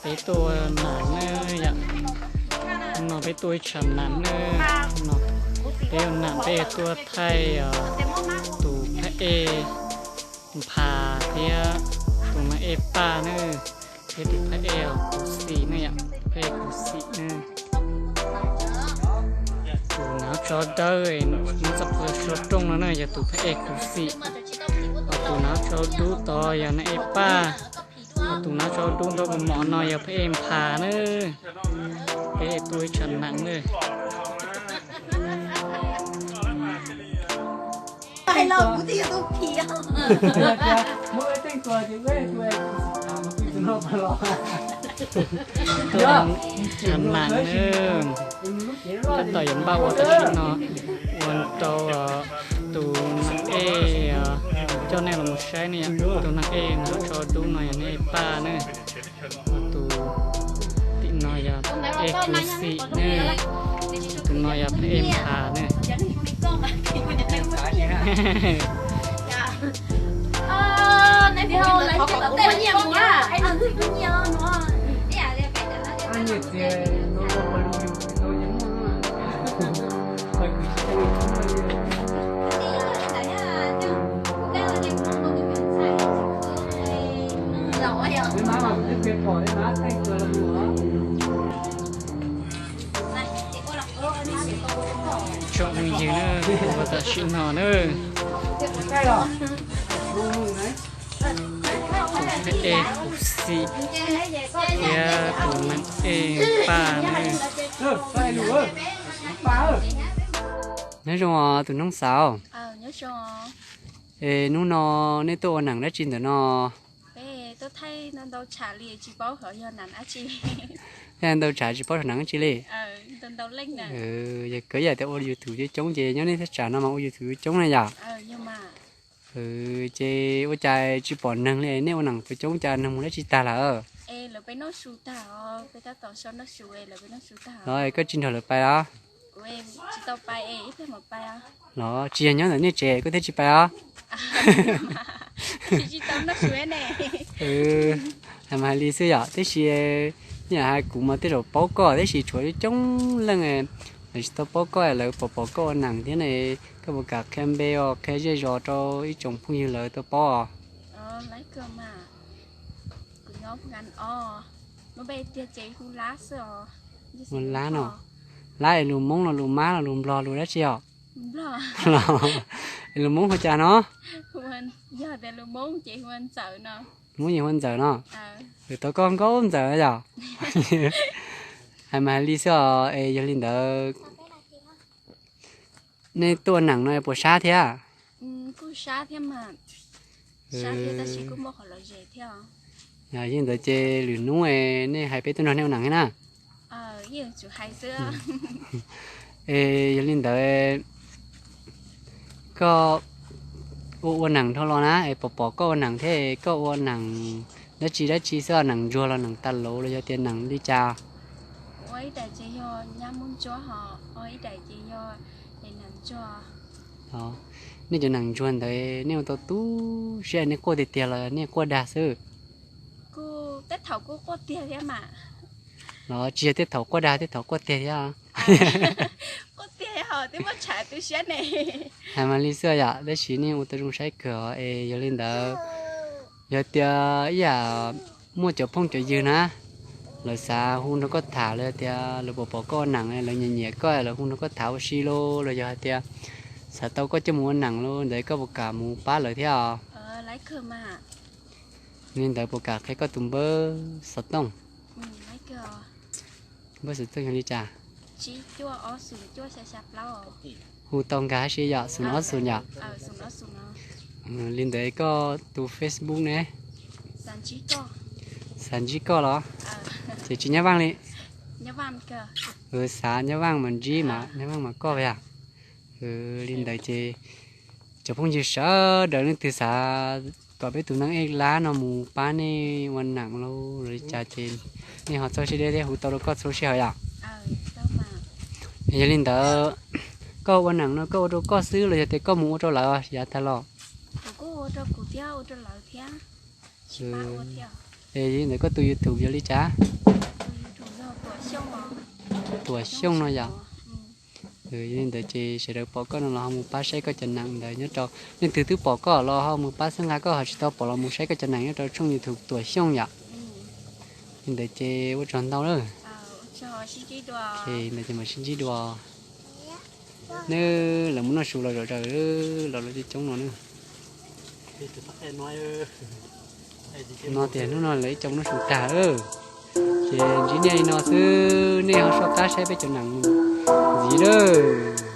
Peb tuaj nam ne yom. No peb tuaj ib tsam nam ne. No peb yuav nam, peb yuav tuaj thaij tus phab ej Nphas thiab tus nab ej Paj ne, thiab tus phab ej Khuv Xim ne yom, phab ej Khuv Xim ne. Tus nab tsho dawb, nab tsho suav rooj no na yog tus phab ej Khuv Xim, ho tus nab tsho dub tod yog nab ej Paj, ho tus nab tsho dub nraub mos no yog phab ej Nphas na. Peb tuaj ib tsam nam ne. Tus nam na, tab tom yuav npaj ua tam sim no, ua rau tus nam ej coj nej los saib ne yom. Tus nam ej nab tsho dub no yog nab ej Paj ne. Tus tim no yog ej Khuv Xim ne, tus no yog phab ej Nphas ne. Tsoom phooj ywg na, ua tam sim no na, tus phab ej Khuv Xim thiab tus nam ej Paj na. Nyob zoo os tus Noob Xauv. Es hnub no nej tuaj ua nam dab tsi ntawm no? Yog ntau tshav tsis paub saum nam dab tsi li. Yog kawg yam tias ua YouTube coob coob ces nyob nej thaj tsam no mas ua YouTube coob coob na yom. Ces ua cas tsis pom neeg li, nej ua nam puas coob cas neeg mus dab tsi tag lawm? Los koj tsis nrog lawv pais los? Los tsis yog nyob ntawm nej tsev koj thiaj tsis pais os? Hais mas hais li xwb yom, tab sis yam hais kuv mas tej zaum paub koj tab sis tshuav coob leej lawv tsis tau paub koj, lawv pom pom koj ua nam thiab ne, koj puas kam qhia npe os, qhia zej zos rau ib tsoom phooj ywg lawv tau paub os? Hu Lab no. Lab es lus Hmoob los lus Mab los lus Nplog lus dab tsi os? Es lus Hmoob hu cas no? Hmoob yim hu Ntxawm no. Lwm tau koj nkauj Ntxawm yom? Hais mas hais li xwb os, es yog li ntawd nej tuaj ua nam no puas sab thiab? Yog li ntawd ces lwm hnub nej hais peb tuaj nrog nej ua nam thiab na. Es yog li ntawd koj ua ua nam dhau los na es pom pom koj ua nam thiab koj ua nam dab tsi dab tsi xwb, nam ntsuag los nam tas lauv los yog tias nam li cas? Nej cov nam ntsuag ntawd nej ua tau tu siab nej quaj tiag tiag los nej quaj dag xwb? Los tsis yog tej thaum quaj dag tej thaum quaj tiag thiab? Hais mas li xwb yom, tab sis nej ua tau zoo saib kawg os. Es yog li ntawd, yog tias ib yam muaj cov phooj cov ywg na, lawv xav hu nrog koj tham los yog tias lawv pom pom koj ua nam lawv nyiam nyiam koj lawv hu nrog koj tham ua si los los yog hais tias xav tau koj coj mus ua nam los ntawd koj puas kam mus pab lawv thiab os? Li ntawd puas kam qhia koj tus npawb xov tooj? Npawb xov tooj yog li cas? Hu tau nkag hab si yom, xoom ob xoom yom? Li ntawd koj tus Facebook ne? Xav ntsib koj los? Ces tsis Nyab Vaaj li? Xav Nyab Vaaj mas ntsib mas Nyab Vaaj mas koj yom. Li ntawd ces cov phooj ywg sawv daws leej twg xav kom peb tus Neej Ej Lab no mus pab nej ua nam los li cas ces nej ho txhob siab deb thiab hu tau rau koj txhua sij hawm yom. Yog li ntawd koj ua nam no koj ua rau koj xwb los yog tias koj mus ua rau lawv yav tag los? Es yog li ntawd koj tus YouTube yog li cas? Tuam Xyooj no yom. Yog li ntawd ces sawv daws pom koj no los ho mus pab saib koj cov neeg ntawd nyob rau, leej twg twb pom koj los ho mus pab xwb, nqa koj ho tsis tau pom los mus saib koj cov neeg nyob rau tshooj YouTube Tuam Xyooj yom. Li ntawd ces ua tsaug ntau lawm. Ntawd ces mam sib ntsib dua. Neb, lawv mus noj su los zom zaws, los lawv coob coob no na. No tias hnub no lawv ib co mus noj su tag, ces ntsib nej li no xwb, nej ho soj qab saib peb cov neeg ntxiv lawm.